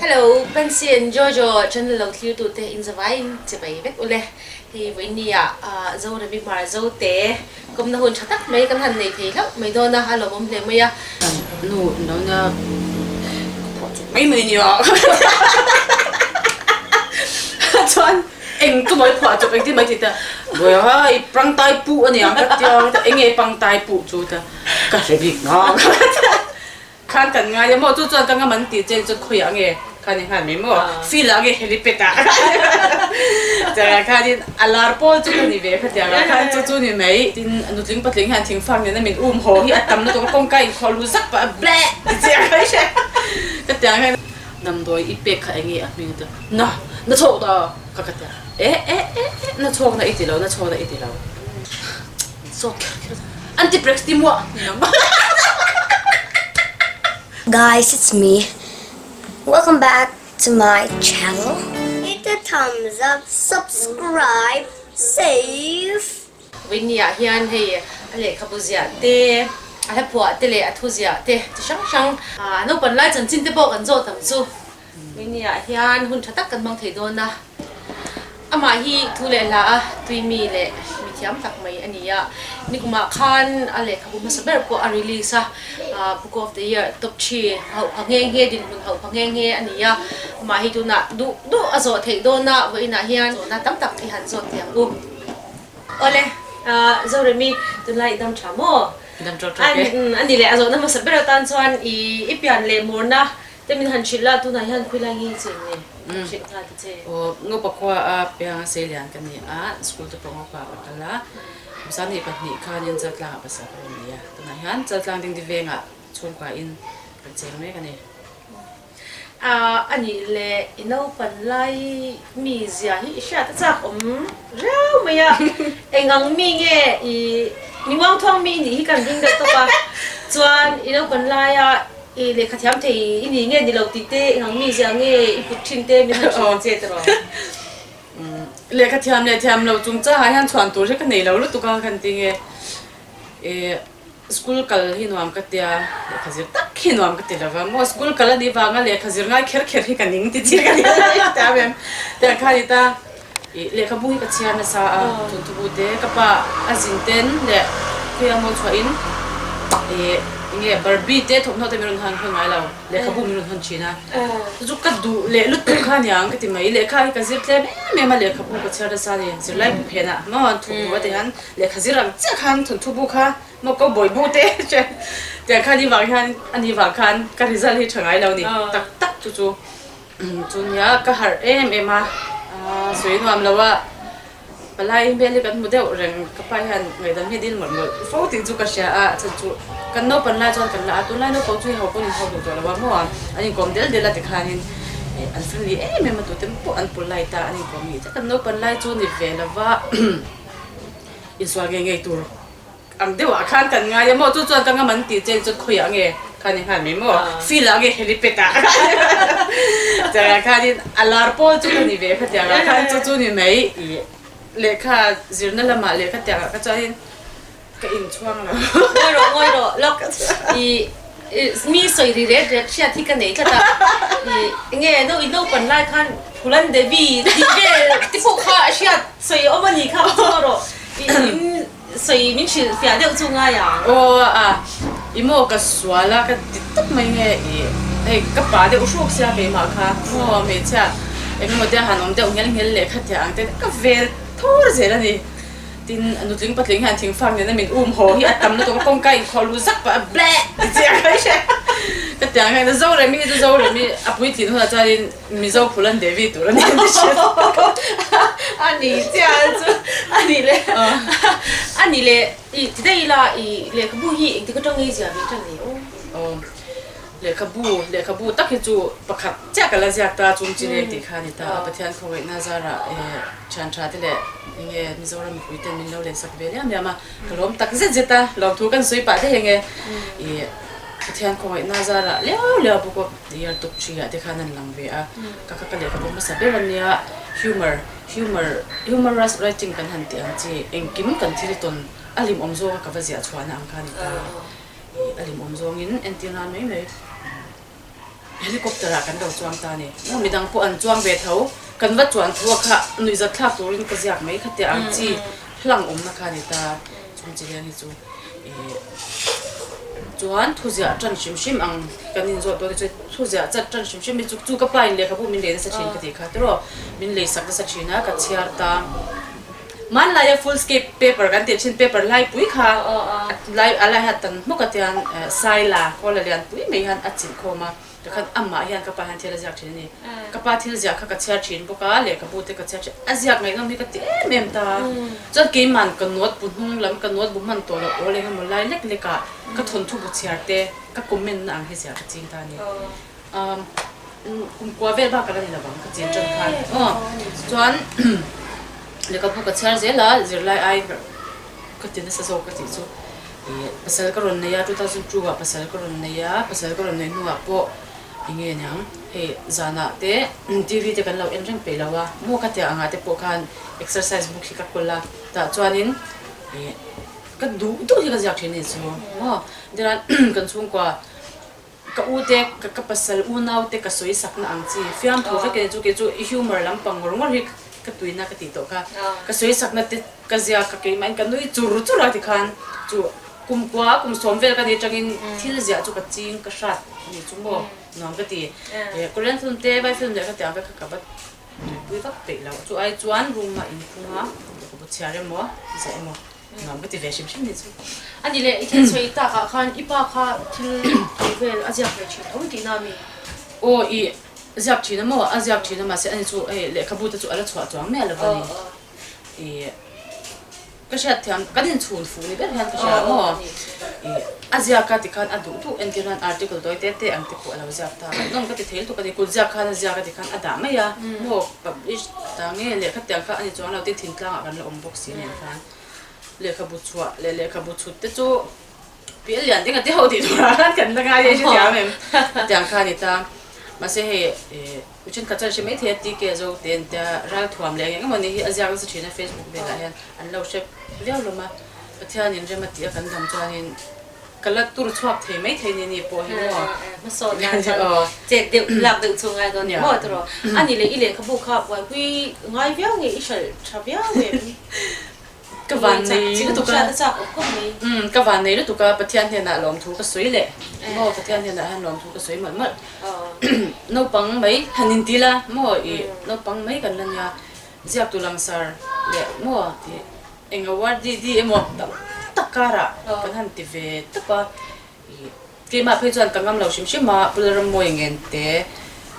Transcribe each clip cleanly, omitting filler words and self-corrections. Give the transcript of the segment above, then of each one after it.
Hello, Pensy and Jojo channel lo thlir tute in zavaiin chibai vek ule. Hei vawinia Zoremi Hmar Zote kawmna hun tha tak mai kan han nei thei hlauh mai dawn a, a lawmawm hle mai a. Nu lo nia ka phuah chawp mai mai nia chuan eng chu mawi phuah chawp engtin mai ti ta Bawiha i pangtai puh aniang ka tia enge pangtai puh chu ta ka hre bik nghak. Khan kan ngai a maw? Chu chuan ka ngam an tih chen chuan khawiah nge khan i nghal mai maw? Field ah nge helipad ah? Tiangah khanin a lar pawl chu ka ni ve kha tiangah khan chu chu ni mai. Tin nutling patling hian thingfak nena min um haw hi a tam lutuk a kawngka inkhawh lu zak pah a bleh ti chiah ka hria. Ka tiang hian damdawi i pek kha enge a hming ta na na chhawk ta ka ka tia e e e e na chhawk na i ti lo na chhawk na i ti lo. Zawt kher kher ta. Antiprex ti muah ni ang. Guys it's me welcome back to my channel hit the thumbs up subscribe save. Winnie ah hian hei a lehkhabu ziah te, a hlaphuah te leh a thu ziah te chi hrang hrang a naupan lai chanchin te pawh kan zawt ang chu. Winnie ah hian hun tha tak kan hmang thei dawn a. Amah hi thu leh hla a tui mi leh mi thiam tak mai a ni a, nikumah khan a lehkhabu hmasa ber pawh a release a, Book of the Year top thi hauh pha nghe nghe, dinhmun hauh pha nghe nghe a ni a, amah hi tunah duh duh a zawh theih dawn a, vawiinah hian zawhna tam tak i han zawt thei ang u. Awle, Zoremi, tunlai i dam tha maw? Dam tawk tawk e. A ni leh, a zawhna hmasa ber atan chuan i pian leh murna Te min han hrilh la, tunah hian khawi lai nge i cheng nge? Min hrilh nghal ta che. Aw, Ngopa khua a pianga Seilian ka ni a, school te pawh Ngopa ka kal a, Musani pahnih khanin Chaltlangah pasal ka rawn nei a, tunah hian Chaltlang Dingdi vengah chhungkua in kan cheng mek a ni. A nih leh i naupan lai mi zia hi i hriat a chak awm riau mai a, eng ang mi nge i mi uangthuang mi i nih hi kan ring deuh tawp a, chuan i naupan laia I lehkha thiam thei i ni nge ni lo tih te eng ang mi zia nge i put thin te min han hrilh che tawh rawh. Lehkha thiam leh thiam lo chung changah hian chhuan tur hi ka nei lo lutuk a kan ti nge i school kal hi nuam ka tia lehkha zir tak hi nuam ka ti lo va maw school kal a nih vanga lehkha zir ngai kher kher hi ka ning ti chi ka ni ta em tiang khan i ta i lehkhabu hi ka chhiar nasa a thawnthubu te ka pa a zin ten leh khuia maw chhuah in ih enge Barbie te thawmhnaw te min rawn han hawn ngai lo lehkhabu min rawn hawn thin a chu chu ka duh leh lutuk kha aniang ka ti mai lehkha hi ka zir tlem em em a lehkhabu ka chhiar nasa a ni zirlai bu phenah maw an thawk duh a ti hian lehkha zir ang chiah khan thawnthubu kha maw cowboy bu te tiang khan i vang hian ani vang khan ka result hi tha ngai lo ni tak tak chu chu. Chu nia ka harh em em a, sawi nuam lo a, palai hmel hi kan hmu deuh reng, ka pa hian ngaihdam hi dil mawlh mawlh fo tih chu ka hria a, a chhan chu kan naupan lai chuan kan la a, tunlai naupang chu hei ho pawhin ho duh tawh lo a maw, an inkawm del del a tikhanin an friendly em em a, tute pawh an polite a, an inkawm ngei tlat, kan naupan lai chu ni ve lo va, insual ngei ngei tur. Ang deuhah khan kan ngai a maw? Chu chuan ka ngam an tih chen chuan khawiah nge khan i nghal mai maw? Field ah nge helipad ah? Tiangah khanin a lar pawl chu ka ni ve kha tiangah khan chu chu ni mai i lehkha zirna lamah lehkha tiangah kha chuanin ka inchhuang lo. Ngawi rawh ngawi rawh lawk i mi sawi ri ret ret hriat hi ka nei tlat a i enge no i naupan lai khan Phulan Devi tih vel te pawh kha hriat sawi awm a ni kha chu ngawi rawh i in Sawi min hrilh fiah deuh chu ngai ang. Aw a, i maw ka sual a ka ti tawp mai nge i hei ka pa deuh hruk sia keimah kha maw hmeichhia eng emaw te a han awm deuh ngel ngel leh khatia ang te ka vel thur zel a ni. Tin nutling patling hian thingfak nena min um haw hi a tam lutuk a kawngka inkhawh lu zak pah a bleh ti chiah ka hria ka ti ang hian Zoremi hi chu Zoremi a puitlin hunah chuanin Mizo Phulan Devi tur a ni an ti hriat. A ni chiah chu a ni le a ni le i ti daih ila i lehkhabu hi engtik atang nge ziah ve tan ni aw. Aw lehkhabu lehkhabu tak hi chu pakhat chiah ka la ziak ta chung chi leng tih kha a ni ta a Pathian khawngaihna zarah thian tha te leh enge Mizoram mipui ten min lo lensak ve liam liam a ka lawm tak zet zet a lawmthu kan sawi pah daih enge i Pathian khawngaihna zarah liau liau bawk a. Year tuk thi ah te khan an lang ve a, ka kha ka lehkhabu hmasa ber a nia, humour, humour, humorous writing kan han tih ang chi, engkim kan thil tawn a hlimawm zawnga ka va ziah chhuahna ang kha a ni ta, ih a hlimawm zawngin entir nan mai mai. Helicopter ah kan lo chuang ta a ni. Maw midang pawh an chuang ve tho. Kan va chuan thu a kha nuihzat thlak turin ka ziak mai kha tia ang chi hlang awmna kha a ni ta. Chung chi leng hi chu ih chuan thuziah tan hrim hrim ang kan inzawt dawn te chu thuziah chat tan hrim hrim hi chu chu ka pa in lehkhabu min lei nasa thin ka tih kha tiraw min lei sak nasa thin a ka chhiar ta. Hmanlaia foolscape paper kan tih thin paper laipui kha lai a lai hian tan hmawk a tian saila kawla lianpui mai hian a chilh khawm a tikhan amah hian ka pa hian thil a ziak thin a ni. Ka pa thil ziah kha ka chhiar thin bawk a lehkhabu te ka chhiar thin a ziak ngaihnawm hi ka ti em em ta chuan keiman ka note bu hnung lam ka note bu hman tawh loh awl eng emaw lai lek lek ah ka thawnthu bu chhiar te ka comment na ang hi ziah ka ching ta a ni. Kum kua vel bak a la ni lovang ka chin tan khan aw chuan lehkhabu ka chhiar zel a zirlai ai ka ti nasa zawk ka tih chu ih pasal ka rawn nei a 2002 ah pasal ka rawn nei a pasal ka rawn nei hnuah pawh eng nge niang hei zanah te TV te kan lo en reng peih lo a maw ka tia angah te pawh khan exercise book hi ka kawl a tah chuanin ih ka duh duh hi ka ziak thin a ni chu maw tichuan kan chhungkua. Ka u te, ka ka pasal unau te ka sawi sakna ang chi fiamthu vek ania chu kei chu i humour lampang ngawr ngawr hi ka tuina ka tih tawh kha. Ka sawi sakna te ka ziak ka keimahin ka nui chur chur a tikhan chu kum kua kum sawm vel ka nih atangin thil ziah chu ka ching ka hrat a ni chu maw nuam ka ti. Korean film te vai film leh ka tih ang vek kha ka va tuipui vak peih lo chu ai chuan room ah inkhung a ka bu chhiar emaw ziah emaw. Nuam ka ti ve hrim hrim ni chu. A ni le, i thil sawi takah khan i pa kha thil tih vel a ziak ve thin tho tihna a mi? Aw, i ziak thin a maw? A ziak thin a mahse ani chu hei lehkhabu te chu a la chhuah chuang miah lo a ni. I ka hriat thiam, kan inchhun fuh ni ber hian ka hria maw? I a ziak a tikhan a duh duh entir hian article tawi te te ang te pawh a lo ziak ta. Ngaihnawm ka ti thei lutuk a ni, kut ziak khan a ziak a tikhan a dah mai a maw? Publish ta nge lehkha tiang kha a ni chuang lo tin thingtlangah kan la awm bawk si nen khan lehkhabu chhuah leh lehkhabu chhut te chu pial lian ding a ti ho tih turah khan kan la ngai a hrethiam em tiang kha a ni ta mahse hei ih mi thenkhat chuan hre maithei a TK zo te an tia ralthuam leh eng eng emaw ni hi a ziak nasa thin a Facebook velah hian an lo hre viau lawm a Pathianin rem a tih a kan dam chuanin Ka la tur chhuak thei mai thei ni ni pawh hi maw? Hmasawn nan chuan chet deuh lak deuh chu ngai dawn ni maw tiraw? A ni leh i lehkhabu kha buaipui ngai viau nge i hralh tha viau em? Ka van nei lutuk a. Hriat a chak awm khawp mai. Umm ka van nei lutuk a Pathian hnenah lawmthu ka sawi leh maw Pathian hnenah hian lawmthu ka sawi mawlh mawlh. Naupang mai han inti la maw i naupang mai kan la nia ziaktu langsar leh maw tih. Eng award di di emaw tam tak karah kan han ti ve tawp a, ih keimah phei chuan ka ngam lo hrim hrim a, Pu Lalrammawi ngen te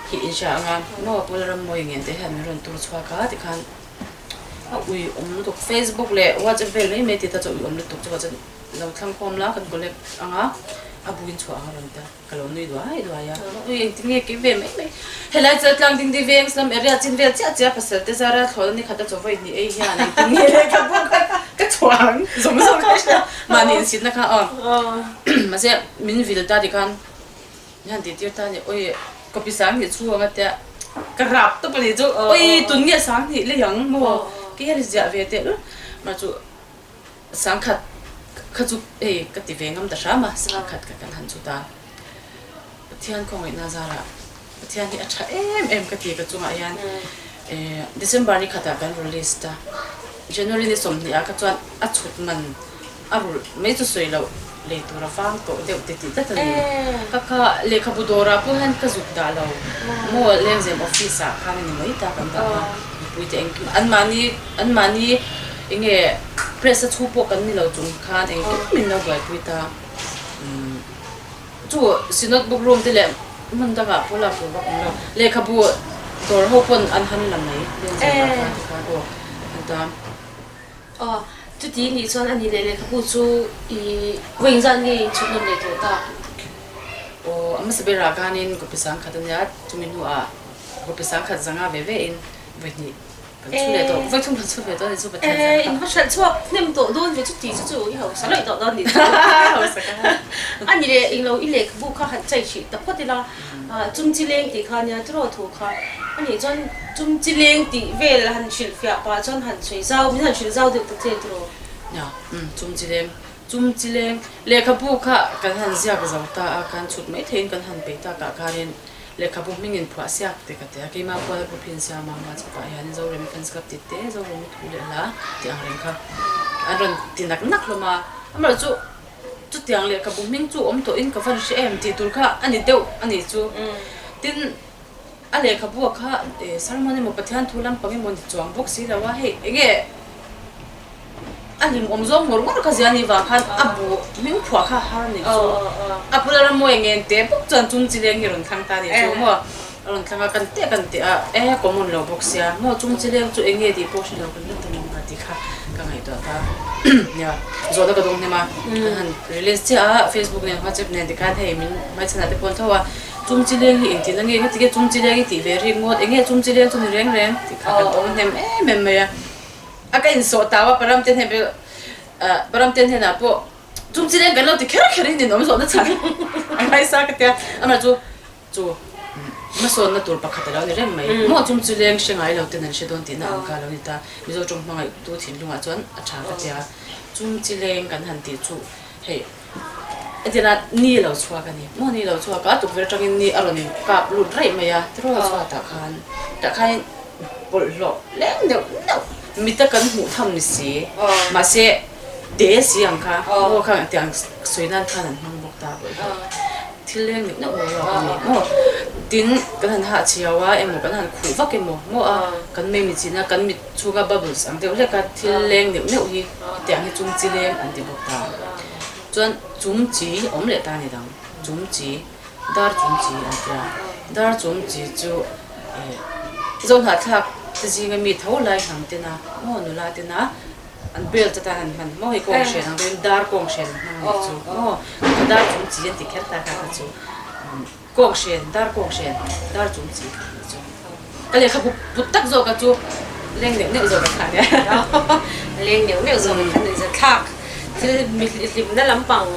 hi in hria ang a, maw Pu Lalrammawi ngen te hian min rawn tur chhuak a tikhan a ui awm lutuk Facebook leh WhatsApp vel mai mai tih ta chu ui awm lutuk chuvah chuan lo thlang khawm la kan collect ang a, a buin chhuah ang a rawn ti a. Ka lo nui duai duai a, ui engtin nge kei ve mai mai. Helai chu tlang ding ding veng slum area chin vel chiah chiah pasal te zara thlawhna ni khat a chaw vawi hnih ei hian engtin nge lehkhabu kha ka chhuang zawng zawng kha hria mahni insitna kha aw mahse min vil ta tikhan min han tih tir ta a ni ui copy sang hnih chhung a tia ka rap tawp a ni chu ui tun nge sang hnih lei ang maw kei hian ziah ve teh lul mah chu Sangkhat kha chu hei ka ti ve ngam ta hram a, sangkhat kha kan han chhut a, Pathian khawngaihna zarah Pathian hi a tha em em ka ti ka chungah hian December ni khatah kan release ta, January ni 20 ah kha chuan a chhut man a rulh mai chu sawi loh lei tur a vang tawh deuh te tih tlat a ni. Ka kha lehkhabu dawrah pawh hian ka zuk dah lo maw Lengzem office ah khan a ni mai ta kan dah a, mipuite engkim anmahni anmahni Enge press a chhu pawh kan ni lo chung khan engkim min lo buaipui ta. Umm chu Synod book room te leh hmun dangah pawh lak tur vak awm lo. Lehkhabu dawr ho pawn an han la mai lengzem ah khan ti khan aw an ta. Aw chuti nih chuan a ni leh lehkhabu chu i vawi engzat nge in chhut nawn leh tawh ta? Aw a hmasa berah khanin copy sangkhat a nia chumi hnuah copy sangkhat zanga ve ve in vawi hnih Kan chhu leh tawh, vawi thum kan chhu ve tawh a ni chu Pathian zar kha. In va hralh chhuak hnem tawh dawn ve chu ti chu chu i hausa lawih tawh dawn ni chu. Hausa ka ha. A ni leh englo i lehkhabu kha han chai hrih ta phawt ila, chum chi leng tih kha nia tiraw thu kha. A nih chuan chum chi leng tih vel han hrilh fiah pah chuan han sawi zau, min han hrilh zau deuh ta che tiraw. Nia, umm chum chi leng, chum chi leng lehkhabu kha kan han ziak zo ta a, kan chhut mai theiin kan han peih takah khanin. Lehkhabu hming in phuah siak te ka ti a, keimah puala group hi an siam a, WhatsApp ah hian Zoremi fans club tih te, Zoremi thu leh hla tih ang reng kha an rawn ti nak nak hlawm a, amaherawh chu chutiang lehkhabu hming chu awm tawhin ka van hre em tih tur kha a ni deuh a nih chu. Tin, a lehkhabu ah kha sermon emaw Pathian thu lampang emaw ni chuang bawk si lo a, hei eng nge A hlimawm zawng ngawr ngawr kha zia ni vang khan a bu hming phuah kha har ni chu a bula rammawi ngen te bawk chuan chung chi leng hi rawn thlang ta ni chu maw a rawn thlang a kan teh kan teh a e common lo bawk sia maw chung chi leng chu eng nge tih pawh hre lo kan la tam ang a tih kha ka ngaihtuah ta nia zawhna ka dawng hnem a kan han release chiah a facebook nen whatsapp nen tikhan hei min hmaichhanah te pawh an tho a chung chi leng hi engtin a nge nge tinge chung chi leng hi tih ve rik ngawt eng nge chung chi leng chu ni reng reng tih kha kan awm hnem em em mai a. A ka insawh tau a, Param te hnen Param te hnenah pawh chung chi leng kan lo ti kher kher in ninawm zawhna chhan a ngaisa ka tia. Amah chu chu hmasawnna tur pakhat a lo ni reng mai. Maw chung chi leng hre ngai lo ten an hre dawn tihna ang kha a lo ni ta. Mizo tawng hmangaihtu thinlungah chuan a tha ka tia. Chung chi leng kan han tih chu hei entirna ni lo chhuak a ni. Maw ni lo chhuak a, tukverh atangin ni a rawn kap lut raih mai a, tiraw chhuatah khan tah khanin bawlhhlawh leng neuh neuh mita kan hmuh tham ni si mahse te si ang kha maw kha tiang sawi nan khan an hmang bawk ta bawlhhlawh thil leng neuh neuh boruak a ni maw tin kan han hah chhiau a emaw kan han khuh vak emaw maw a kan mei mit chin a kan mit chhunga bubbles ang deuh hlek a thil leng neuh neuh hi hetiang hi chung chi leng an ti bawk ta chuan chung chi awm leh ta ni dang chung chi dar chung chi an tia dar chung chi chu. Zohnahthlak te zinga mi tho lai hnam tena maw nula tena an belt atan an hman maw hei kawng hren ang deuhin dar kawng hren an hmang anih chu maw ka dar chung chi an ti kher ta kha kha chu kawng hren dar kawng hren dar chung chi anih chu ka lehkha bu but tak zawk a chu leng neuh neuh zawk a kha nia leng neuh neuh zawk a kha nuihzat thlak Thil mi hlimna lampang,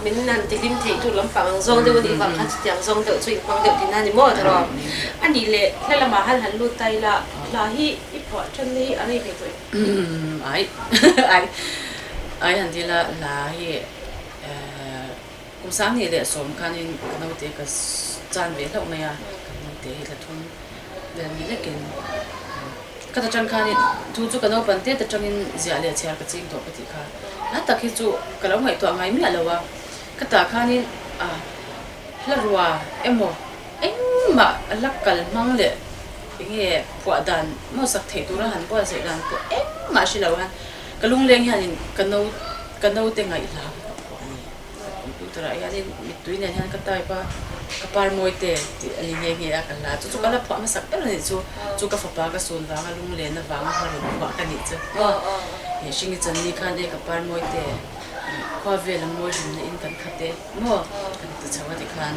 min han ti hlim thei tur lampang ang zawng deuh a nih vang khan chutiang zawng deuh chu i hmang deuh tihna a ni maw tiraw? A nih leh hla lamah han han lut ta ila, hla hi i phuah ṭan hi a rei ve tawh em? Ai, ai, ai han ti ila hla hi kum sang hnih leh sawm khanin ka naute ka chan ve hlauh mai a, ka naute hi thla thum vel ni lekin. Ka ta tang khanin thu chu ka naupan tet atangin ziah leh chhiar ka ching tawh ka tih kha. Hla tak hi chu ka lo ngaihtuah ngai miah lo a, ka tah khanin a hla rua emaw engmah a la kal hmang leh enge phuah dan maw sak theih tura han buatsaih dan pawh engmah hre lo han ka lungleng hianin ka no ka naute ngaihhla hi ka phuah a ni. Computer ah hianin mittui nen hian ka type a, ka par mawi te tih a ni nghe nghe a ka hla chu chu ka la phuah hmasak ber a nih chu, chu ka fapa ka sun vanga lunglen avanga hla rawn phuah ka nih chu maw he hringi channi khan e ka par mawi te khua vel a mawi hlimna in kan khat e maw kan ti chho a tikhan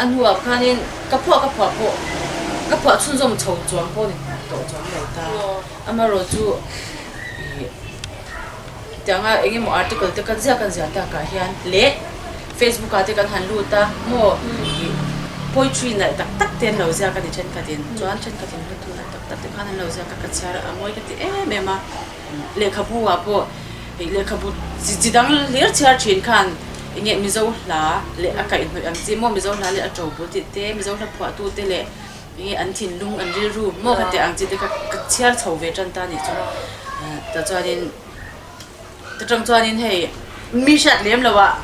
a hnuah khanin ka phuah ka phuah pawh ka phuah chhunzawm chho chuang pawh ni tawh chuang lo ta amaherawh chu ih. Tianga eng emaw article te kan ziah kan ziah takah hian leh Facebook ah te kan han lut a maw ih poetry nalh tak tak te an lo ziak a ni thenkhatin chuan thenkhatin hla thu nalh tak tak te khan an lo ziak a ka chhiar a mawi ka ti em em a lehkhabu ah pawh ih lehkhabu chi chi dang hlir chhiar thin khan eng nge Mizo hla leh a kaihhnawih ang chi maw Mizo hla leh a to bul tih te Mizo hla phuahtu te leh Enge an thinlung an rilru maw kha teh ang chi te kha ka chhiar chho ve tan ta nih chu tah chuanin ta tang chuanin hei mi hriat lem lo ah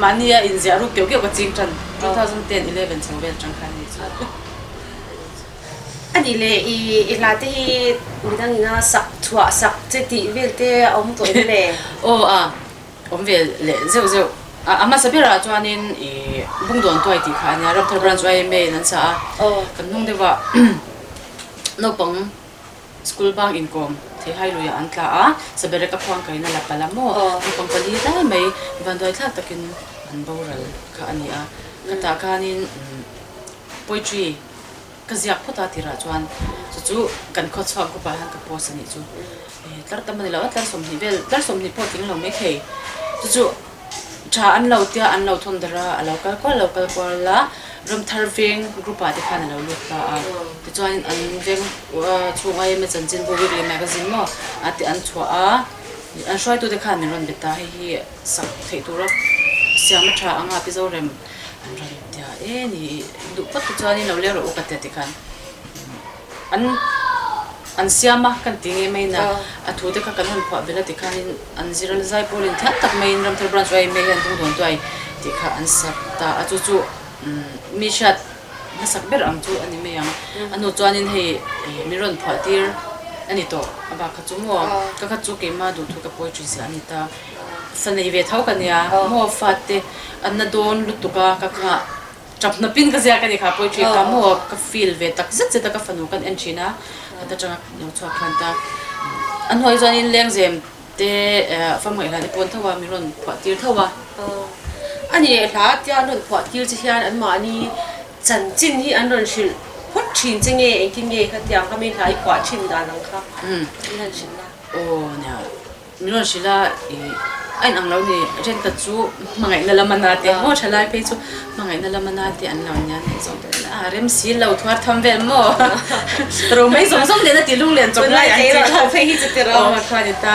mahni a inziah ruk keuh keuh ka ching tan 2010 11 chho vel tang khan nih chu. A nih leh i i hla te hi midang ina sak chhuah sak che tih vel te a awm tawh em le? Aw a. Awm ve leh zeuh zeuh a, a hmasa berah chuanin ih Bungdawn tuai tih kha a nia, Ramthar Branch YMA in an sa a, kan hnung deuhah naupang school bang inkawm Theihai luiah an tla a, Sabereka khuang kaina la palh a maw, naupang pali lai mai vanduai thlak takin an boral kha a ni a, khatah khanin poetry Ka ziak phawt a tirah chuan chu chu kan khawchhuak group ah hian ka post a nih chu tlar tam a ni lo a tlar 20 vel tlar 20 pawh tling lo maithei chu chu tha an lo tia an lo thawn darh a a lo kal kual lo kal kual a Ramthar veng group ah te khan a lo lut ta a tichuan an veng chhung aia chanchinbu weekly magazine maw a tih an chhuah a an hruaitute khan min rawn be ta hei hi sak theih tura siam a tha anga Pi Zorem an rawn tia. e ni duh phawt te chuanin lo leng rawh u ka tia tikhan an an siam a kan ti nge mai na a thu te kha kan rawn phuah belh a tikhanin an zir a zai pawlin thiam tak maiin Ramthar Branch YMA hian dung dawn tuai tih kha an sak ta a chu chu mi hriat hmasak ber ang chu a ni mai ang. A hnu chuanin hei min rawn phuah tir a ni tawh a bak kha chu maw ka kha chu keimah duhthu ka poetry ziah a ni ta. Fa nei ve tho ka nia maw fate an na dawn lutuk a ka kha tap hnawpin ka ziak a ni kha poetry kha maw ka feel ve tak zet zet a ka fanu kan en thin a khat atanga lo chhuak khan ta a hnuai chuanin lengzem te famngaih hla te pawn tho a min rawn phuah tir tho a. A ni leh hla tia an rawn phuah tir che hian anmahni chanchin hi an rawn hrilh phawt thin che nge engtin nge khatiang kha mi hla i phuah thin dan ang kha min han hrilh la. Aw nia. Min rawn hrilh a, ih a inang lo ni, thenkhat chu hmangaihna lama na te maw thalai phei chu hmangaihna lama na te an lo nia hei zawng te a rem si lo thuar tham vel maw romei zawng zawng nen a ti lunglen chawp lai an ti kha phei hi chu ti ro kha ni ta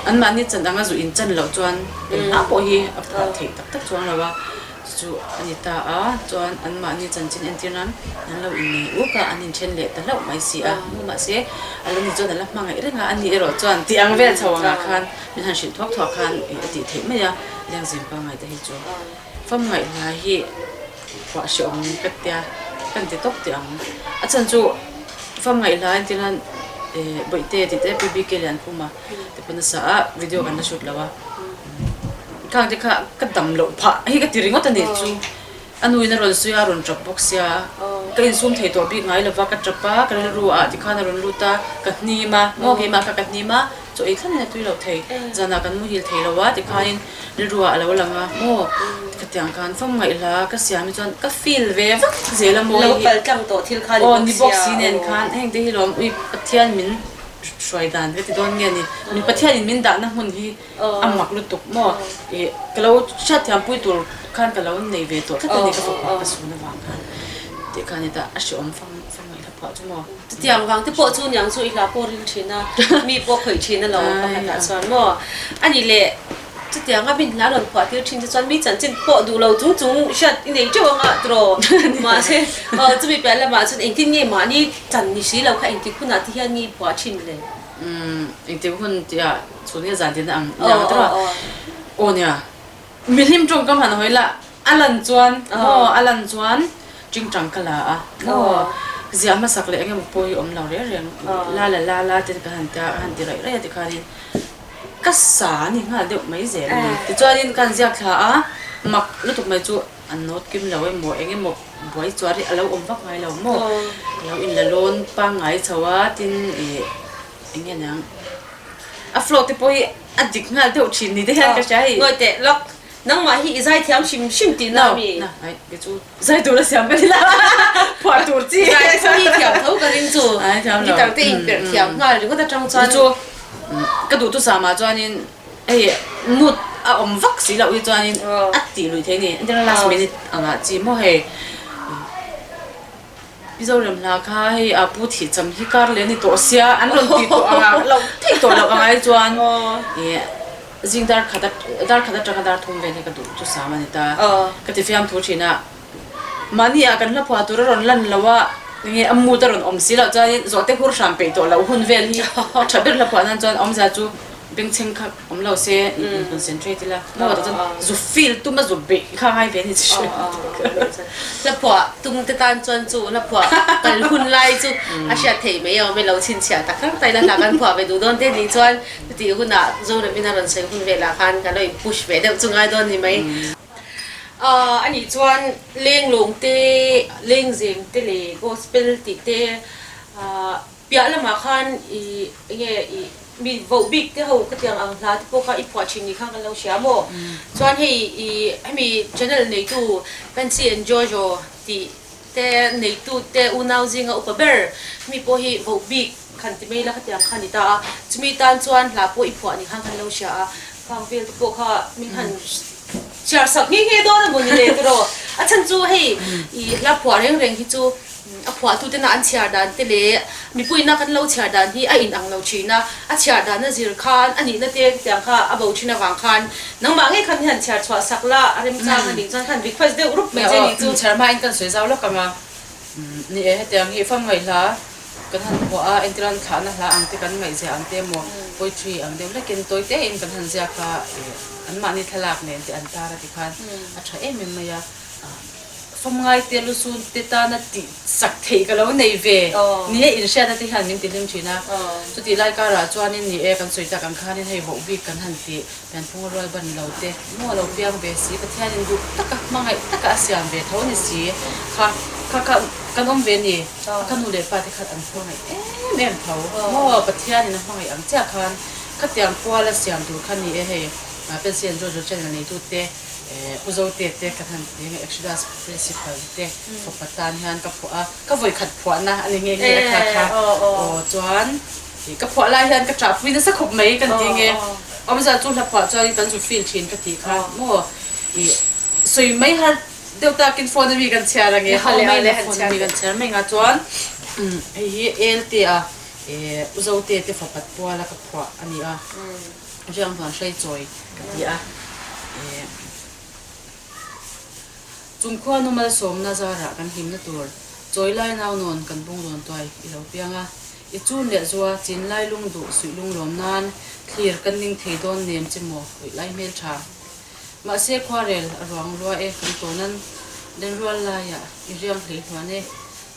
anmahni chan anga zu in chan loh chuan engmah pawh hi a phuah theih tak tak chuang lo a. Chu a ni ta a, chuan anmahni chanchin entir nan an lo innei uk a, an inthen leh ta hlauh mai si a, maw mahse a lo ni chuan a la hmangaih reng a, ani erawh chuan tih ang vel chho angah khan min han hrilh thuak thuak khan ih a tih theih mai a, lengzem pangngai te hi chu famngaih hla hi phuah hrehawm ka tia kan ti tawp teh ang, a chhan chu famngaih hla entir nan eh bawihte tih te PBK Liankhuma te pawn a sa a, video kan la shoot lo a. Khang te kha ka dam loh phah hi ka ti ringawt a nih chu. A nuin a rawn sawi a, a rawn tap bawk sia. Ka insum thei tawh bik ngai lova, ka tap a, ka rilru ah tikhan a rawn lut a, ka hnim a, maw keimah kha ka hnim a, chaw ei thlangin a tui loh thei, zanah kan muhil thei lo a tikhanin rilru ah a lo lang a, maw khatiang khan fam ngaihla ka siam hi chuan ka feel ve vak zel a maw hi. Lo pal tlang tawh thil kha ni bawk sia. Aw ni bawk si nen khan heng te hi lawm ui Pathian min hruai dan ka ti dawn nge ni, min Pathianin min dahna hmun hi a mak lutuk maw ih ka lo hriatthiam pui tur khan ka lo nei ve tawh tlat a ni ka fapa ka sun avang khan tih khan hetah a hreawm fang fang ngaih hla phuah chu maw. Chutiang vang te pawh chu niang chu i hla pawh ril thin a mi pawh khawih thin a lo pakhatah chuan maw a ni leh chutiang a min hla rawn phuah tir thin te chuan mi chanchin pawh duh lo chung chung hriat i nei teuh anga tiraw mahse chumi piah lamah chuan engtin nge mahni chan ni si lo kha engtik hunah te hian nge i phuah thin le. Umm engtik hun tihah chhun nge zan tina ang nia ka tawh a, aw nia mihlim tawngkam han hawi la a lan chuan maw a lan chuan tingtang ka la a maw ziah hmasak leh engemaw pawh hi awm lo reng reng la la la la te ka han tia ka han ti raih raih a tikhanin ka sa a ni nghal deuh mai zel a ni tichuanin ka han ziak thla a mak lutuk mai chu an note kim lo emaw engemaw buai chuar hi a lo awm vak ngai lo maw a lo inla lawn pangngai chho a tin ih eng nge niang a flow te pawh hi a dik nghal deuh thin ni te hian ka hria hei. Ngawi teh lawk nangmah hi i zaithiam hrim hrim tih na mi? No, ai kei chu zai tur a siam ka ni la phuah tur chi. Zai chu hi thiam tho ka ring chu. Ai thiam lo. Guitar te inperh thiam nghal ringawt atang chuan. Chu ka duh tusam ah chuanin Hei mood a awm vak si loh hi chuanin a tih lui thei a ni. Entirna last minute angah chi maw hei Mizoram hla kha hei a pu thih cham hi kar leh a ni tawh sia an rawn ti tawh ang a lo thei tawh loh ang ai chuan ih zing dar khat dar khat atanga dar thum vel hi ka duh chu sam a ni ta. Ka ti fiam thu thin a. Mahni ah kan hla phuah tur a rawn lan lo a, enge a mood a rawn awm si loh chuanin zawhte hur hram peih tawh loh hun vel hi a tha ber hla phuah nan chuan awmzia chu bengchheng kha awm lo se in concentrate ila maw tah chuan zu feel tum a zu beih kha ngai ve a ni chi hre. Hla phuah tum te tan chuan chu hla phuah kal hun lai chu a hriat theih mai a awm e, lo chhinchhiah tak tak tak ila hla kan phuah ve duh dawn te nih chuan chutih hunah Zoramin a rawn sawi hun velah khan kan lo in push ve deuh chu ngai dawn ni mai. A nih chuan lenglawng te, lengzem te leh gospel tih te piah lamah khan i enge i mi voh bik te ho ka tiang ang hla te pawh kha i phuah thin ni khan kan lo hria maw? Chuan hei i hemi channel neitu Fancy and Jojo tih te neitu te unau zinga upa ber hemi pawh hi voh bik khan ti mai la khatiang kha a ni ta a, chumi tan chuan hla pawh i phuah ni khan kan lo hria a, khang vel te pawh kha min han. Chhiar sak nghe nghe dawn a maw ni le tiraw? A chhan chu hei i hla phuah reng reng hi chu a phuahtu tena an chhiar dan te leh mipuiina kan lo chhiar dan hi a inang lo thin a, a chhiar dan a zir khan a nihna te tiang kha a bo thin avang khan nangmah ngei khan hian chhiar chhuah sak la a remchang a nih chuan khan request deuh rup mai che nih chu. Chhiar hmain kan sawi zau lawk ang a, ni e hetiang hi famngaih hla kan han phuah a, entirhan thlahna hla ang te kan ngaihziah ang te emaw poetry ang deuh hlekin tawi tein kan han ziak a, anmahni thlalak nen te an tar a tikhan a tha em em mai a. Famngai te lusun te tana tih sak theih ka lo nei ve ni e inhriatna te hian min ti hlim thin a. Chutih lai karah chuanin ni e kan sawi tak ang khanin hei voh bik kan han tih pianphunga rual ban lo te maw lo piang ve si Pathianin duh taka hmangaih taka a siam ve tho ni si kha kha kha kan awm ve ni a ka nu leh pa te khan an hmangaih em em tho maw Pathianin a hmangaih ang chiah khan khatiang kual a siam tur kha ni e hei Pension Jojo channel neitute U Zote te kan han ti eng Exodus Principal te fapa tan hian ka phuah a, ka vawikhat phuahna a ni nghe nghe a kha kha aw chuan ka phuah lai hian ka ṭahpui nasa khawp mai kan ti nge awmzia chu hla phuah chuanin kan zu feel ṭhin ka tih kha maw i sawi mai har deuh takin phone ami kan chhiar ang e phone ami kan chhiar mai nga chuan hei hi Elte a U Zote te fapat puala ka phuah a ni a. Riang huan hrei chawi ka ti a, eh Chung khuanu malsawmna zarah kan hlimna tur chawi lai nau nawn kan bung rawn tuai i lo piang a, i chun leh zua chin lai lung duh suih lung lawm nan thlir kan ning thei dawn nem che maw awih lai hmel tha. Mahse khuarel a ruang rua e kan tawnan lenrual laiah i riang hlei hluan e,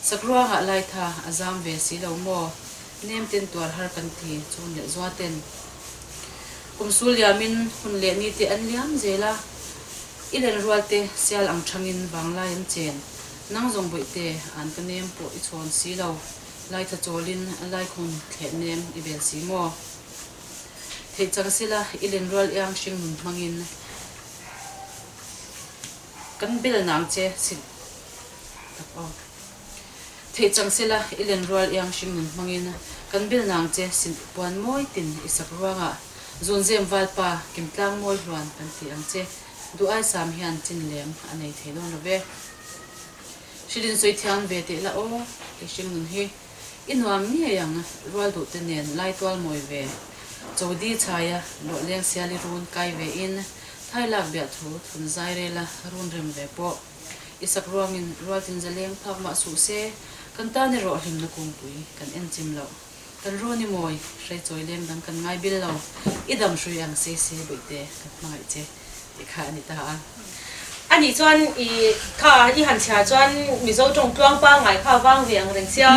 sakruangah laitha a zam ve si lo maw Nem ten tuar har kan ti chun leh zua ten. Kum sul liamin hun leh ni te an liam zel a, i len rual te sial ang thangin vanglai an chen. Nang zawng bawih te an ka nem pawh i chhawn si lo, laitha chawlin a laikhum thleh nem i bel si maw? Theih chang sila i len rual iang hring nun hmangin kan bel nang che si tak aw. Theih chang sela i len rual iang hringnun hmangin kan bil nang che sin puan mawi tin i sak ruangah zunzem valpa kimtlang mawi hluan kan ti ang che duh ai sam hian chin lem a nei thei dawn lo ve. Hrilin sawi thiam ve teh la aw i hringnun hi i nuam ngei ang rual duh te nen lai tual mawi ve chodi chhaia lawh leng sial i run kai ve in thai lak biah thu thun zai rela run rem ve pawh I sak ruangin rualtin zaleng phak mah suh se, kan tan erawh hlimna kungpui kan en chim loh. Kan rawn i mawi, hreichawi leng dang kan ngai bil lo, i dam hrui ang sei se bawihte kan hmangaih che tih kha a ni ta a. A nih chuan i kha i han chhiar chuan Mizo tawng tluang pangngai kha vang ve ang reng sia,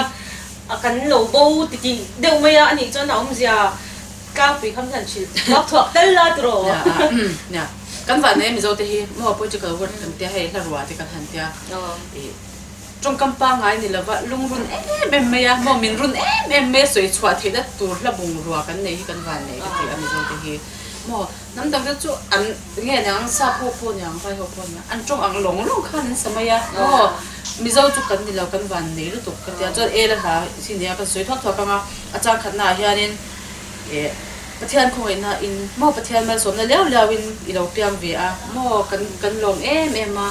a kan lo bo titih deuh mai a, a nih chuan a awmzia tlangpui kha min han hrilh thuak thuak tel la tiraw? Nia, kan vah nei Mizo te hi maw political word kan tia hei hla rua te kan han tia i tawngkam pangngai ni lova lungrun em em mai a maw min run em em mai a sawi chhuah theihna tur hla bungrua kan nei hi kan van nei ka ti a Mizo te hi maw hnam dang te chu an nge niang sap ho pawh niang vai ho pawh niang an tawng ang lawng lawng khan an sa mai a maw Mizo chu kan ni lo kan van nei lutuk ka tia chuan e la hla hi nia kan sawi thuak thuak ang a a chang khatna ah hianin Eh, Pathian khawngaihna in maw Pathian malsawmna liau liau in i lo piang ve a maw kan kan lawm em em a,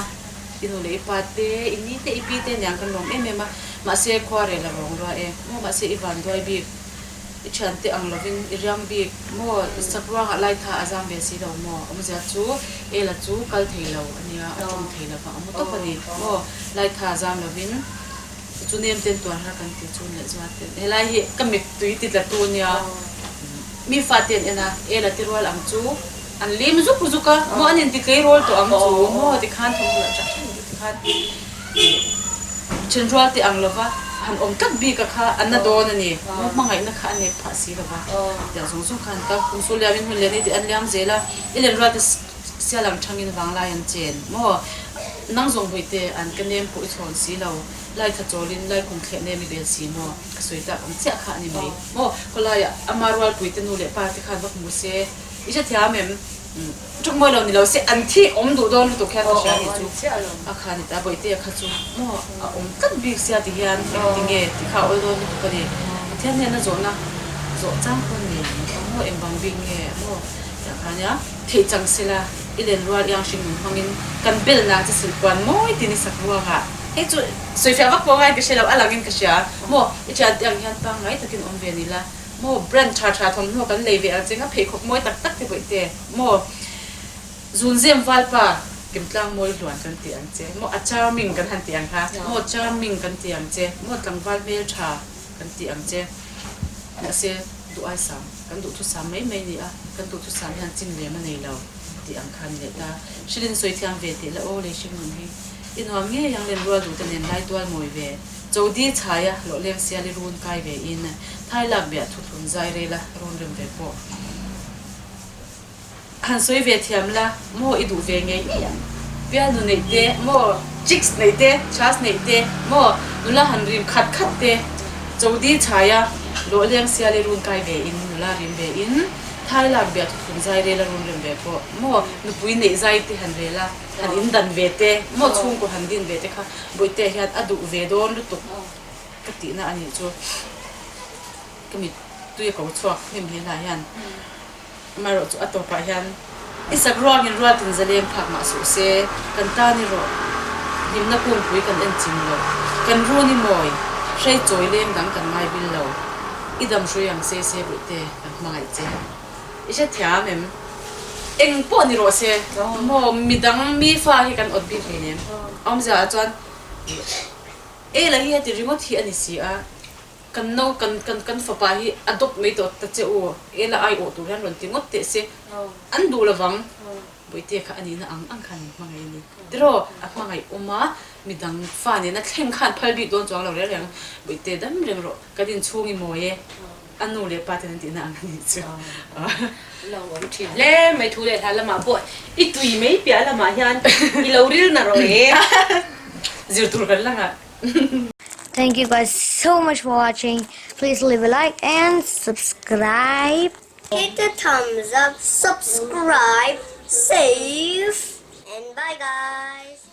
i nu leh i pa te, i ni te, i pi te niang kan lawm em em a, mahse khua rel a rawng rua e maw mahse i van duai bik, i thian te ang lovin i riang bik maw i sak ruangah lai tha a zam ve si lo maw awmzia chu Ela chu kal thei lo a nia a tawng thei lova a mu tawp a ni maw lai tha zam lovin. Chu nem ten tuar har kan ti chu leh zuat ten helai hi ka mittui ti tla tu nia mi fa te an en a e la ti rual ang chu an lim zuk zuk a maw an in ti tlei rawl tawh ang chu maw tikhan thawmhnaw lah tha tha tikhan then rual te ang lova han awm tlat bik a kha an na dawn a ni maw hmangaihna kha a nek phah si lova tiang zawng zawng khan ka kum sul liam in hun leh ni tih an liam zel a i len rual te Sial ang thangin vanglai an chen maw? Nang zawng bawihte an ka nem pawh i chhawn si lo, lai tha chawlin lai kum thleh nem i bel si maw? Ka sawi tak ang chiah kha a ni mai maw? Khawlaiah ama rualpui te nu leh pa te khan va hmu se, i hrethiam em? Tawk mawi lo ni lo se an thi awm duh dawn lutuk hian ka hria a nih chu. A kha ni ta, bawihte a kha chu maw a awm tlat bik sia ti hian engtinge ti kha a awl dawn lutuk a ni. Pathian hnena zawhna zawh chang pawh a ni ang maw? Engvang bik nge maw? Tiah kha nia. Theih chang sela. I len rual iang hringnun hmangin kan bel nang che silhpuan mawi tin i sak ruangah. Hei chu sawifiah vak pawh ngain ka hre lo, a langin ka hria. Maw, i thiante ang hian pangngai takin awm ve ni la. Maw, brand tha tha thawmhnaw kan lei ve ang che nga pheikhawk mawi tak tak te bawihte. Maw, zunzem valpa kimtlang mawi hluan kan ti ang che. Maw, a charming kan han ti ang kha. Maw, charming kan ti ang che. Maw, tlangval hmeltha kan ti ang che. Mahse, duh aisam, kan duhthusam mai mai ni a, kan duhthusam hian chin lem a nei lo tih ang kha a ni leh ta. Hrilin sawi thiam ve teh la aw lei hringnun hi i nuam ngei ang len rual duhte nen lai tual mawi ve. Chodi chhaia hlawh leng sial i run kai ve in thai lak biah thuthlun zai rela run rem ve pawh. Han sawi ve thiam la, maw i duh ve ngei ngei ang. Bialnu neih te, maw chicks neih te, chhas neih te, maw nula han rim khat khat te, chodi chhaia lawh leng sial i run kai ve in, nula rim ve in, thai lak biah thuthlung zai rel a run rem ve pawh, maw nupui neih zai te han rel a, han in dan ve te, maw chhungkaw han din ve te kha Bawihtea hian a duh ve dawn lutuk ka tihna a nih chu. Ka mittui a ko chhuak hnem hle hlai hian. Amaherawh chu a tawpah hian i sak ruangin rualtin zaleng phak mah suh se, kan tan erawh hlimna kungpui kan en chim lo, kan run i mawi, hrei chawi leng dang kan ngai bil lo, i dam hrui ang se se Bawihte kan hmangaih che. I hrethiam em? Eng pawh ni rawh se, maw midang mi fa hi kan awt bik hleinem. Awmzia ah chuan Ela hi heti ringawt hi a ni si a. Kan no kan kan kan fapa hi a dawp mai tawh ta che u, ela ai awh tur hian rawn ti ngawt teh se, an duh lovang. Bawihte kha a nihna ang ang khan min hmangaih a ni. Tiraw, a hmangaih awm a, midang fa nena thleng khan phal bik dawn chuang lo reng reng. Bawihte dam reng rawh, kan inchhung i mawi e, a nu leh pa ten an tihna ang a nih chu. Lo awm thin hle mai thu leh hla lamah pawh i tui mai piah lamah hian i lo ril na rawh e. Zir tur kan la ngah. Thank you guys so much for watching. Please leave a like and subscribe. Hit the thumbs up, subscribe, save, and bye guys.